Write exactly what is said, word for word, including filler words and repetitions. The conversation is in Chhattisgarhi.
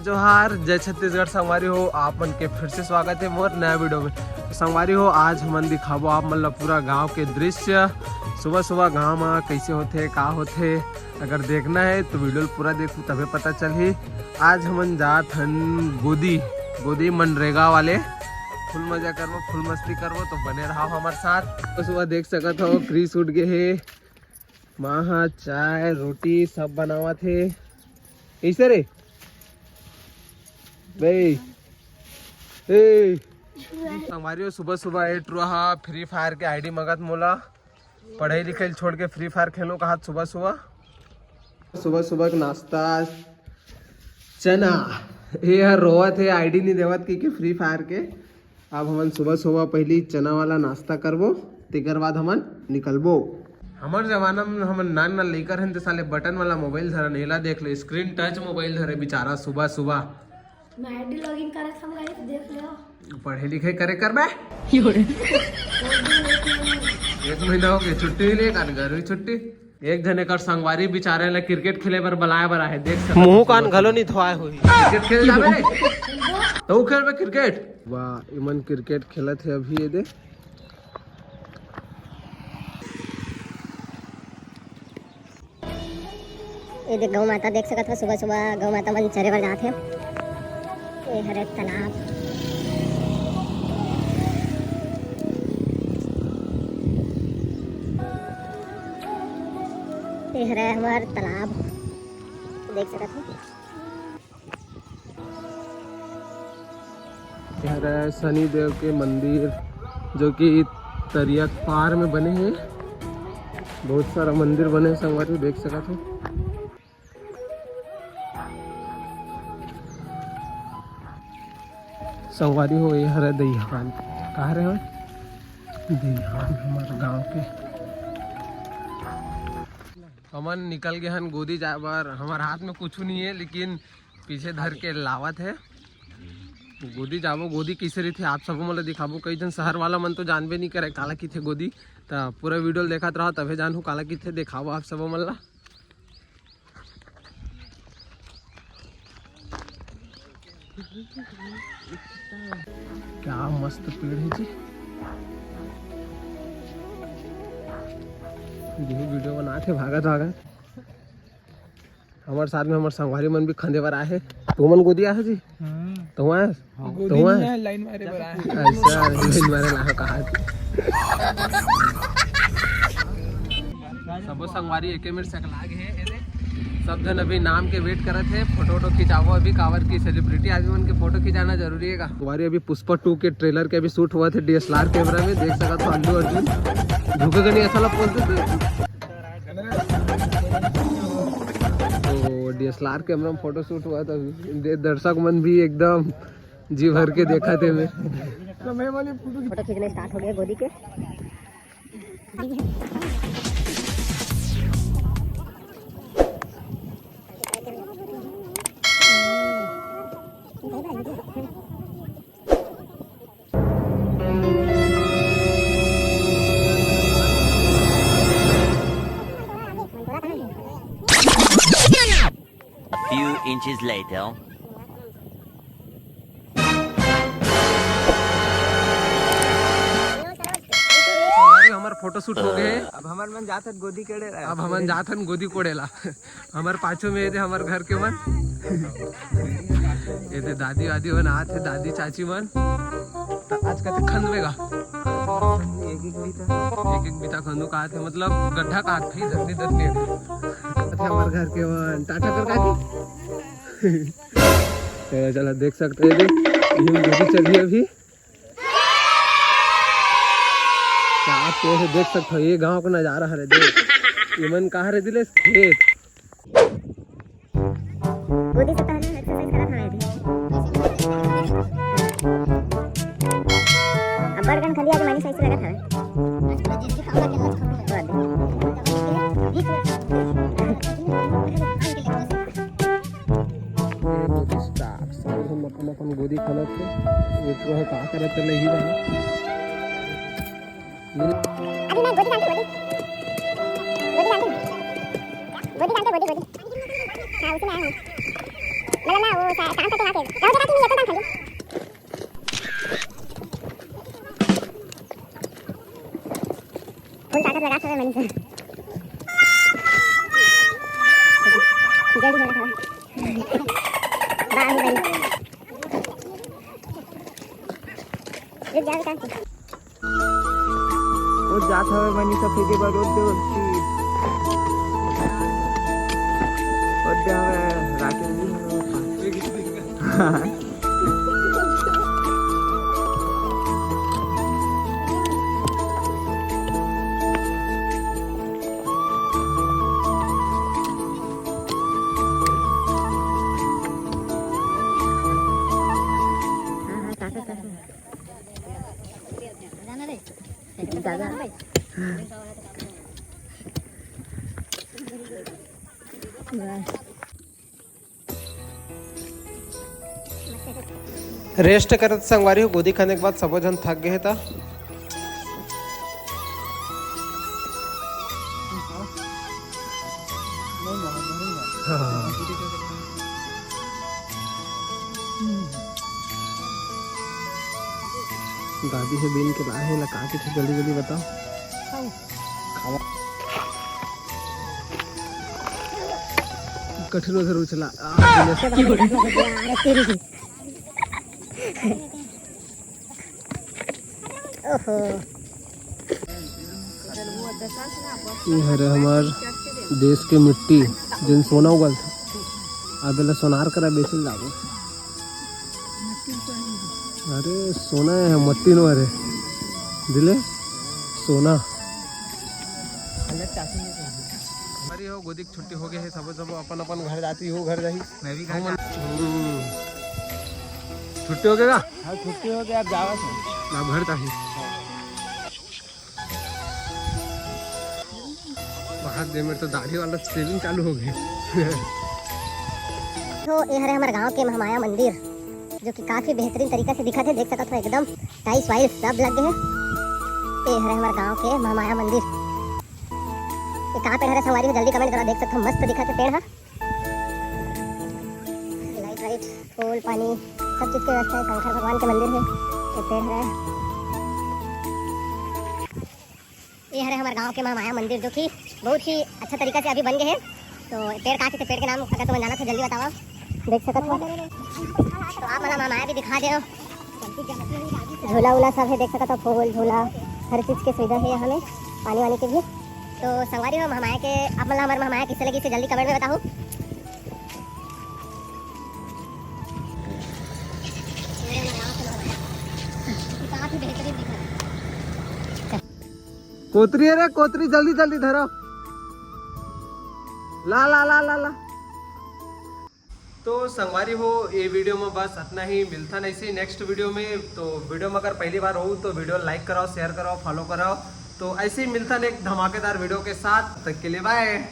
जोहार, जय छत्तीसगढ़ संगवारी हो, आप मन के फिर से स्वागत है मोर नया वीडियो में। तो संगवारी हो, आज हमन दिखाबो आप मन ला पूरा गांव के दृश्य, सुबह सुबह गांव में कैसे होथे, का होथे। अगर देखना है तो वीडियो पूरा देखू, तबे पता चलही। आज हमन जात हन गोदी, गोदी मनरेगा वाले। फुल मजा करबो, फुल मस्ती करबो, तो बने रहो हमारे साथ। सुबह सुबह देख सकत हो, क्रिस उठ गए हे, माँ हा चाय रोटी सब बनावत हे। कैसे रे? बे, ए। संगवारी हो, सुबह सुबह ए टुरा हा फ्री फायर के आईडी मंगत मोला। पढ़ाई लिखाई छोड़ के फ्री फायर खेलो कहात सुबह सुबह। सुबह सुबह के नाश्ता चना। ये हर रोवत हे, आईडी नहीं देवत कि, कि फ्री फायर के। अब हमन सुबह सुबह पहली चना वाला नाश्ता करबो, तेकर बाद हमन निकलबो। हमर जमाना में हमन नान नान लइकर हन, ते साले बटन वाला मोबाइल धरन, एला देख ले, स्क्रीन टच मोबाइल धरे बेचारा सुबह सुबह। मैं आईडी लॉगिन करत हूँ गाइस, देख लो। पढ़े लिखे करे कर बे। एक महीना हो गया छुट्टी नहीं ले, कान घर भी छुट्टी। एक जने कर संगवारी बेचारे ला क्रिकेट खेले बर बलाए बर आहे, देख सकत मुंह कान घलो नहीं धोए होही। क्रिकेट खेल जाबे रे। तो खेलबे क्रिकेट। वाह, इमन क्रिकेट खेलत हे अभी, ये दे। ये देख गौ माता देख सकत हो, सुबह सुबह गौ माता मन चरे बर जात हे। ये हरे तालाब, ये हरे हमर तालाब देख सकत हो। ये हरे शनि देव के मंदिर, जो कि तरिया के पार में बने हे। बहुत सारा मंदिर बने हे संगवारी, देख सकत हो। संगवारी हो, ये हरे दईहान। कहाँ रहे हो? दईहान हमर गांव के। हमन निकल गए हन गोदी जाए बर। हमर हाथ में कुछ नहीं है, लेकिन पीछे धर के लावत है। गोदी जाबो, गोदी कैसे रहिथे आप सबो मन ल दिखाबो। कई झन शहर वाला मन तो जानबे नहीं करे काला किथे गोदी, त पूरा वीडियो ल देखत रहो, तभे जानहू काला किथे। दिखाबो आप सबो मन ला। क्या मस्त पेड़ है जी। ये वीडियो बनात हे भागत भागत। हमर साथ में हमर संगवारी मन भी खंदे बर आए हे। तुमन गोदी आए हो जी? हाँ। तुम आए? हाँ। गोदी तो नहीं आए? लाइन मारे बर आए। अच्छा, लाइन मारे ला कहा। सबो संगवारी एके मेर सकला गे हे, एदे। सब झन अभी नाम के वेट करत हे, फोटो वोटो खिंचाबो अभी, काबर की सेलिब्रिटी आदमी मन के फोटो खिंचाना जरूरी हे का। संगवारी अभी पुष्पा टू के ट्रेलर के अभी शूट होवत हे डीएसएलआर कैमरा में, देख सकत हो अल्लू अर्जुन। झुकेगा नहीं, ऐसा ला बोलते थे। तो डीएसएलआर कैमरा में फोटो शूट होवत हे, दे-, दर्शक मन भी एकदम जी भर के देखत हे। मैं फोटो खींचना स्टार्ट हो गया गोदी के। A few inches later. संगवारी, हमर फोटो शूट हो गए। अब हमन मन जात हन गोदी कोड़े ला। अब हमन जात हन गोदी कोड़े ला। हमर पाछू में एदे हमर घर के मन। एदे दादी वादी मन आत हे, दादी चाची मन। त आज कते खंदबे गा? एक एक बीता। एक एक बीता खंदू का आत हे, मतलब गड्ढा का आत हे, दतनी दतनी। अच्छा, हमर घर के मन टाटा कर काकी। चला चला, देख सकत हो, ये देख, ये गोदी चली अभी। क्या आप कैसे देख सकते हो, ये गांव का नजारा हरे देख। ये मन कहाँ रे दिलेश? खेत। गोदी से पहले एक्सरसाइज करत हवे अभी। अब्बड़ कन खलिया के मालिश ऐसे लगत हवे। ये देखो स्टार, सब हम अपन अपन गोदी खनत हे। ये तो है का करत हे, नहीं जाने। अभी मैं गोदी डालती हूँ, गोदी। गोदी डालती हूँ। गोदी डालते, गोदी, गोदी। हाँ, उसी में आया हूँ। मतलब ना, वो सा-, काम करते वहाँ पे। जाओ, देखा कि नहीं, ये तो काम खाली। फुल ताकत लगा था मैंने। जल्दी लगा था। बाहुबली। रुक जाओ, काम। वो जात हवे मनीषा फेंके बर, रोज दे, रोज दे हवे, राकेश भी हवे। रेस्ट करत संगवारी हो, गोदी खाने के बाद सबो झन थक गए हे ता। दादी हे बीन के लाहे ला, का के जल्दी जल्दी बताओ। खावा। कठिन उधर उछला। आ, अरे तेरी की। ओहो। ये हरे हमार देश के मिट्टी, जेन सोना उगल था। अब एला सोनार करा बेचल जाबो। अरे सोना है, मट्टी नो हरे। दिले सोना। अरे हो, गोदी के छुट्टी हो गए है, सबो सबो अपन अपन घर जाती हो, घर जाही। मैं भी घर हम जा- हम्म। छुट्टी हो गया? हाँ, छुट्टी हो गया, अब जावा से। अब घर जाही। बाहर दे, मेरे तो दाढ़ी वाला सेविंग चालू हो गई। तो ये हरे हमारे गांव के महामाया मंदिर, जो कि काफी बेहतरीन तरीका से दिखत हे, देख सकत हो एकदम टाइल्स वाइल्स सब लग गए हैं। ये हरे हमारे गांव के महामाया मंदिर। ये कहाँ पेड़ हरे संगवारी हो, जल्दी कमेंट करो, देख सकत हो मस्त दिखत हे पेड़ ह। लाइट वाइट, फूल पानी, सब चीज के व्यवस्था है। शंकर भगवान के मंदिर है, ये पेड़ हरे। ये हरे हमारे गांव के महामाया मंदिर, जो कि बहुत ही अच्छा तरीका से अभी बन गए हैं। तो पेड़ का के, पेड़ के नाम अगर तुमन जानत हो, जल्दी बताओ, देख सकत हो। तो आप मन ला महामाया भी दिखा दे। झूला उला सब है, देख सकत हो, फूल झूला, हर चीज के सुविधा है यहाँ में, पानी वानी के भी। तो संगवारी हो, महामाया के, आप मन ला हमारे महामाया किसे लगी, इसे जल्दी कमेंट में बताओ। काफी बेहतरीन दिख रहा है। कोतरी है रे, कोतरी, जल्दी जल्दी धरो। ला ला ला ला ला। तो संगवारी हो, ये वीडियो में बस इतना ही। मिलता नहीं सी नेक्स्ट वीडियो में। तो वीडियो में अगर पहली बार हो तो वीडियो लाइक कराओ, शेयर कराओ, फॉलो कराओ। तो ऐसे ही मिलता नहीं एक धमाकेदार वीडियो के साथ। तब तक के लिए बाय।